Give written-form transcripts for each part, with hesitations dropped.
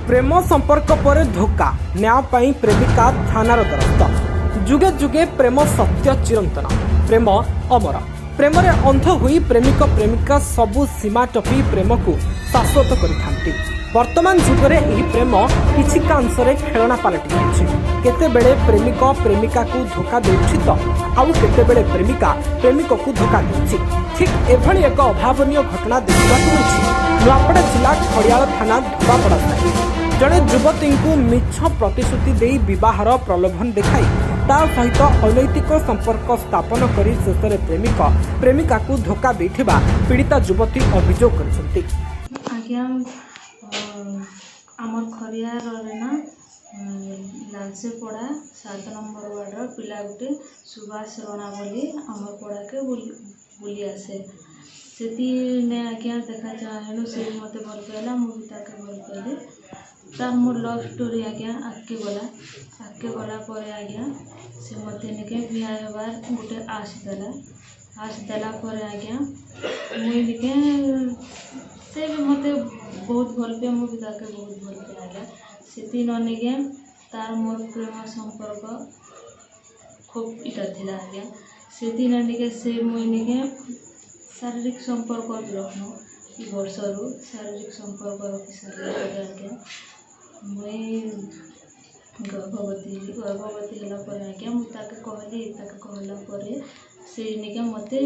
ପ୍ରେମ ସମ୍ପର୍କ ପରେ ଧୋକା, ନ୍ୟାୟ ପାଇଁ ପ୍ରେମିକା ଥାନାର ଦ୍ୱାରସ୍ଥ। ଯୁଗେ ଯୁଗେ ପ୍ରେମ ସତ୍ୟ ଚିରନ୍ତନ, ପ୍ରେମ ଅମର। ପ୍ରେମରେ ଅନ୍ଧ ହୋଇ ପ୍ରେମିକ ପ୍ରେମିକା ସବୁ ସୀମା ଟପି ପ୍ରେମକୁ ଶାଶ୍ୱତ କରିଥାନ୍ତି। ବର୍ତ୍ତମାନ ଯୁଗରେ ଏହି ପ୍ରେମ କିଛିକାଂଶରେ ଖେଳଣା ପାଲଟି ଯାଇଛି। କେତେବେଳେ ପ୍ରେମିକ ପ୍ରେମିକାକୁ ଧୋକା ଦେଉଛି ତ ଆଉ କେତେବେଳେ ପ୍ରେମିକା ପ୍ରେମିକକୁ ଧୋକା ଦେଉଛି। ଠିକ୍ ଏଭଳି ଏକ ଅଭାବନୀୟ ଘଟଣା ଦେଖିବାକୁ ମିଳିଛି ନୂଆପଡ଼ା ଜିଲ୍ଲା ଖଡ଼ିଆଳ ଥାନା ଧୋବାପଡ଼ା ସାହିରେ। ଜଣେ ଯୁବତୀଙ୍କୁ ମିଛ ପ୍ରତିଶ୍ରୁତି ଦେଇ ବିବାହର ପ୍ରଲୋଭନ ଦେଖାଇ ତା ସହିତ ଅନୈତିକ ସମ୍ପର୍କ ସ୍ଥାପନ କରି ଶେଷରେ ପ୍ରେମିକ ପ୍ରେମିକାକୁ ଧୋକା ଦେଇଥିବା ପୀଡ଼ିତା ଯୁବତୀ ଅଭିଯୋଗ କରିଛନ୍ତି। ଆଜ୍ଞା, ଆମର୍ ଖରିଆରରେ ନା ଲାଲସେପଡ଼ା 7 ନମ୍ବର ୱାର୍ଡ଼ର ପିଲା ଗୁଟେ ସୁବାଷ ରଣା ବୋଲି ଆମର୍ ପଡ଼ାକେ ବୁଲି ବୁଲି ଆସେ। ସେଥିନେ ଆଜ୍ଞା, ଦେଖା ଚାହାଁ ହେଲୁ। ସେ ବି ମୋତେ ଭଲ୍ ପାଇଲା, ମୁଁ ବି ତାକେ ଭଲ୍ ପାଇଲି। ତାର୍ ମୋର୍ ଲଭ୍ ଷ୍ଟୋରି ଆଜ୍ଞା ଆଗ୍କେ ଗଲା। ଆଗ୍କେ ଗଲା ପରେ ଆଜ୍ଞା, ସେ ମୋତେ ନିକେ ବିହା ହେବାର୍ ଗୁଟେ ଆଶ୍ ଦେଲା। ଆଶ୍ ଦେଲା ପରେ ଆଜ୍ଞା, ମୁଇଁ ନିକେ ସେ ବି ମୋତେ ବହୁତ ଭଲ୍ ପାଏ, ମୁଁ ବି ତାକେ ବହୁତ ଭଲ୍ ପାଏ ଆଜ୍ଞା। ସେଥିନ ନିକେ ତାର୍ ମୋର୍ ପ୍ରେମ ସମ୍ପର୍କ ଖୁବ୍ ଇଟା ଥିଲା ଆଜ୍ଞା। ସେଦିନ ନିକେ ସେ ମୁଇଁ ନିକେ ଶାରୀରିକ ସମ୍ପର୍କ ବି ରଖ୍ନୁ। ଇ ବର୍ଷରୁ ଶାରୀରିକ ସମ୍ପର୍କ ରଖି ସାରିଲା ପରେ ଆଜ୍ଞା, ମୁଇଁ ଗର୍ଭବତୀ ହେଲି। ଗର୍ଭବତୀ ହେଲା ପରେ ଆଜ୍ଞା, ମୁଇଁ ତାକେ କହଲି। ତାକେ କହିଲା ପରେ ସେ ନିକେ ମୋତେ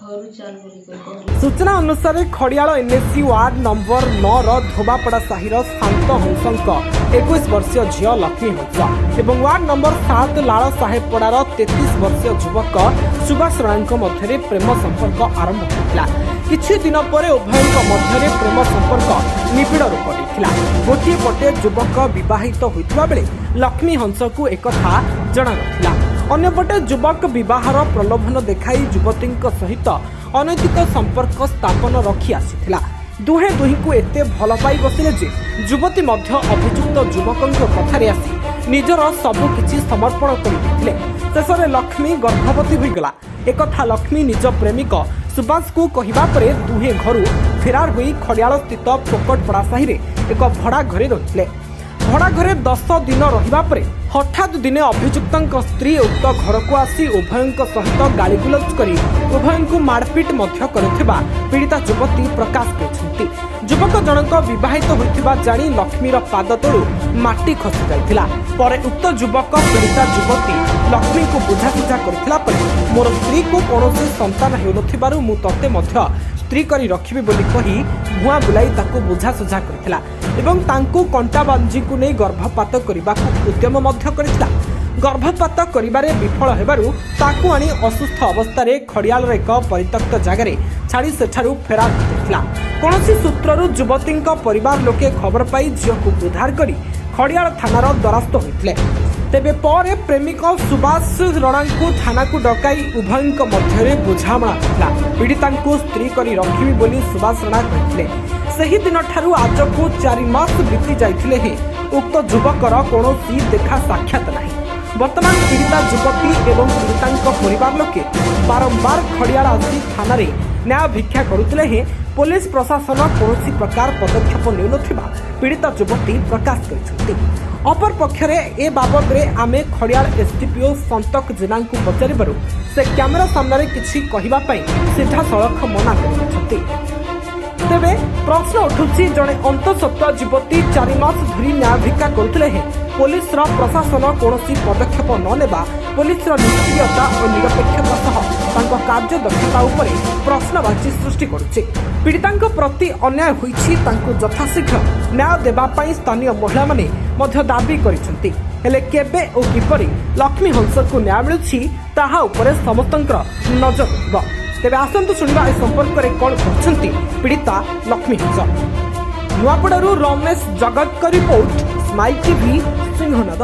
ଘରୁ ଚାଲ୍ ବୋଲି କରି କହିଲେ। ସୂଚନା ଅନୁସାରେ, ଖଡ଼ିଆଳ ଏନ୍ଏସି ୱାର୍ଡ ନମ୍ବର 9ର ଧୋବାପଡ଼ା ସାହିର ଶାନ୍ତ ହଂସଙ୍କ 21 ବର୍ଷୀୟ ଝିଅ ଲକ୍ଷ୍ମୀ ହଂସ ଏବଂ ୱାର୍ଡ ନମ୍ବର 7 ଲାଳ ସାହେବପଡ଼ାର 33 ବର୍ଷୀୟ ଯୁବକ ସୁବାସ ରଣାଙ୍କ ମଧ୍ୟରେ ପ୍ରେମ ସମ୍ପର୍କ ଆରମ୍ଭ ହୋଇଥିଲା। କିଛି ଦିନ ପରେ ଉଭୟଙ୍କ ମଧ୍ୟରେ ପ୍ରେମ ସମ୍ପର୍କ ନିବିଡ଼ ରୂପ ନେଇଥିଲା। ଗୋଟିଏ ପଟେ ଯୁବକ ବିବାହିତ ହୋଇଥିବା ବେଳେ ଲକ୍ଷ୍ମୀ ହଂସକୁ ଏକଥା ଜଣାନଥିଲା। ଅନ୍ୟପଟେ ଯୁବକ ବିବାହର ପ୍ରଲୋଭନ ଦେଖାଇ ଯୁବତୀଙ୍କ ସହିତ ଅନୈତିକ ସମ୍ପର୍କ ସ୍ଥାପନ ରଖି ଆସିଥିଲା। ଦୁହେଁ ଦୁହିଁଙ୍କୁ ଏତେ ଭଲ ପାଇ ବସିଲେ ଯେ ଯୁବତୀ ମଧ୍ୟ ଅଭିଯୁକ୍ତ ଯୁବକଙ୍କ କଥାରେ ଆସି ନିଜର ସବୁ କିଛି ସମର୍ପଣ କରିଦେଇଥିଲେ। ଶେଷରେ ଲକ୍ଷ୍ମୀ ଗର୍ଭବତୀ ହୋଇଗଲା। ଏକଥା ଲକ୍ଷ୍ମୀ ନିଜ ପ୍ରେମିକ ସୁବାସକୁ କହିବା ପରେ ଦୁହେଁ ଘରୁ ଫେରାର ହୋଇ ଖଡ଼ିଆଳ ସ୍ଥିତ ପୋକଟପଡ଼ା ସାହିରେ ଏକ ଭଡ଼ା ଘରେ ରହିଥିଲେ। ଭଡ଼ା ଘରେ 10 ଦିନ ରହିବା ପରେ ହଠାତ୍ ଦିନେ ଅଭିଯୁକ୍ତଙ୍କ ସ୍ତ୍ରୀ ଉକ୍ତ ଘରକୁ ଆସି ଉଭୟଙ୍କ ସହିତ ଗାଳିଗୁଲଜ କରି ଉଭୟଙ୍କୁ ମାଡ଼ପିଟ ମଧ୍ୟ କରିଥିବା ପୀଡ଼ିତା ଯୁବତୀ ପ୍ରକାଶ କରିଛନ୍ତି। ଯୁବକ ଜଣକ ବିବାହିତ ହୋଇଥିବା ଜାଣି ଲକ୍ଷ୍ମୀର ପାଦ ତଳୁ ମାଟି ଖସି ଯାଇଥିଲା। ପରେ ଉକ୍ତ ଯୁବକ ପୀଡ଼ିତା ଯୁବତୀ ଲକ୍ଷ୍ମୀଙ୍କୁ ବୁଝାସୁଝା କରିଥିଲା ପରେ ମୋର ସ୍ତ୍ରୀକୁ କୌଣସି ସନ୍ତାନ ହେଉନଥିବାରୁ ମୁଁ ତତେ ମଧ୍ୟ ସ୍ତ୍ରୀ କରି ରଖିବି ବୋଲି କହି ଭୁଆଁ ବୁଲାଇ ତାକୁ ବୁଝାସୁଝା କରିଥିଲା ଏବଂ ତାଙ୍କୁ କଣ୍ଟାବାଞ୍ଜିକୁ ନେଇ ଗର୍ଭପାତ କରିବାକୁ ଉଦ୍ୟମ ମଧ୍ୟ କରିଥିଲା। ଗର୍ଭପାତ କରିବାରେ ବିଫଳ ହେବାରୁ ତାକୁ ଆଣି ଅସୁସ୍ଥ ଅବସ୍ଥାରେ ଖଡ଼ିଆଳର ଏକ ପରିତ୍ୟକ୍ତ ଜାଗାରେ ଛାଡ଼ି ସେଠାରୁ ଫେରାର ହୋଇଯାଇଥିଲା। କୌଣସି ସୂତ୍ରରୁ ଯୁବତୀଙ୍କ ପରିବାର ଲୋକେ ଖବର ପାଇ ଝିଅକୁ ଉଦ୍ଧାର କରି ଖଡ଼ିଆଳ ଥାନାର ଦ୍ୱାରସ୍ଥ ହୋଇଥିଲେ। ତେବେ ପରେ ପ୍ରେମିକ ସୁବାସ ରଣାଙ୍କୁ ଥାନାକୁ ଡକାଇ ଉଭୟଙ୍କ ମଧ୍ୟରେ ବୁଝାମଣା ହୋଇଥିଲା। ପୀଡ଼ିତାଙ୍କୁ ସ୍ତ୍ରୀ କରି ରଖିବି ବୋଲି ସୁବାସ ରଣା କହିଥିଲେ। ସେହି ଦିନଠାରୁ ଆଜକୁ 4 ମାସ ବିତି ଯାଇଥିଲେ ହେଁ ଉକ୍ତ ଯୁବକର କୌଣସି ଦେଖା ସାକ୍ଷାତ ନାହିଁ। ବର୍ତ୍ତମାନ ପୀଡ଼ିତା ଯୁବତୀ ଏବଂ ପୀଡ଼ିତାଙ୍କ ପରିବାର ଲୋକେ ବାରମ୍ବାର ଖଡ଼ିଆଳ ଆସି ଥାନାରେ ନ୍ୟାୟ ଭିକ୍ଷା କରୁଥିଲେ ହେଁ ପୋଲିସ ପ୍ରଶାସନ କୌଣସି ପ୍ରକାର ପଦକ୍ଷେପ ନେଉନଥିବା ପୀଡ଼ିତା ଯୁବତୀ ପ୍ରକାଶ କରିଛନ୍ତି। ଅପରପକ୍ଷରେ ଏ ବାବଦରେ ଆମେ ଖଡ଼ିଆଳ ଏସ୍ଡିପିଓ ସନ୍ତକ ଜେନାଙ୍କୁ ପଚାରିବାରୁ ସେ କ୍ୟାମେରା ସାମ୍ନାରେ କିଛି କହିବା ପାଇଁ ସିଧାସଳଖ ମନା କରିଦେଇଛନ୍ତି। ତେବେ ପ୍ରଶ୍ନ ଉଠୁଛି, ଜଣେ ଅନ୍ତଃସତ୍ତ୍ୱା ଯୁବତୀ 4 ମାସ ଧରି ନ୍ୟାୟ ଭିକ୍ଷା କରୁଥିଲେ ହେଁ ପୋଲିସର ପ୍ରଶାସନ କୌଣସି ପଦକ୍ଷେପ ନ ନେବା ପୋଲିସର ନିଷ୍କ୍ରିୟତା ଓ ନିରପେକ୍ଷତା ସହ ତାଙ୍କ କାର୍ଯ୍ୟଦକ୍ଷତା ଉପରେ ପ୍ରଶ୍ନବାଚୀ ସୃଷ୍ଟି କରୁଛି। ପୀଡ଼ିତାଙ୍କ ପ୍ରତି ଅନ୍ୟାୟ ହୋଇଛି, ତାଙ୍କୁ ଯଥାଶୀଘ୍ର ନ୍ୟାୟ ଦେବା ପାଇଁ ସ୍ଥାନୀୟ ମହିଳାମାନେ ମଧ୍ୟ ଦାବି କରିଛନ୍ତି। ହେଲେ କେବେ ଓ କିପରି ଲକ୍ଷ୍ମୀ ହଂସକୁ ନ୍ୟାୟ ମିଳୁଛି, ତାହା ଉପରେ ସମସ୍ତଙ୍କର ନଜର ରହିବ। ତେବେ ଆସନ୍ତୁ ଶୁଣିବା ଏ ସମ୍ପର୍କରେ କ'ଣ କହୁଛନ୍ତି ପୀଡ଼ିତା ଲକ୍ଷ୍ମୀ ହଂସ। ନୂଆପଡ଼ାରୁ ରମେଶ ଜଗତଙ୍କ ରିପୋର୍ଟ, ସ୍ମାଇଲ୍ ଟିଭି, ସିଂହନାଦ।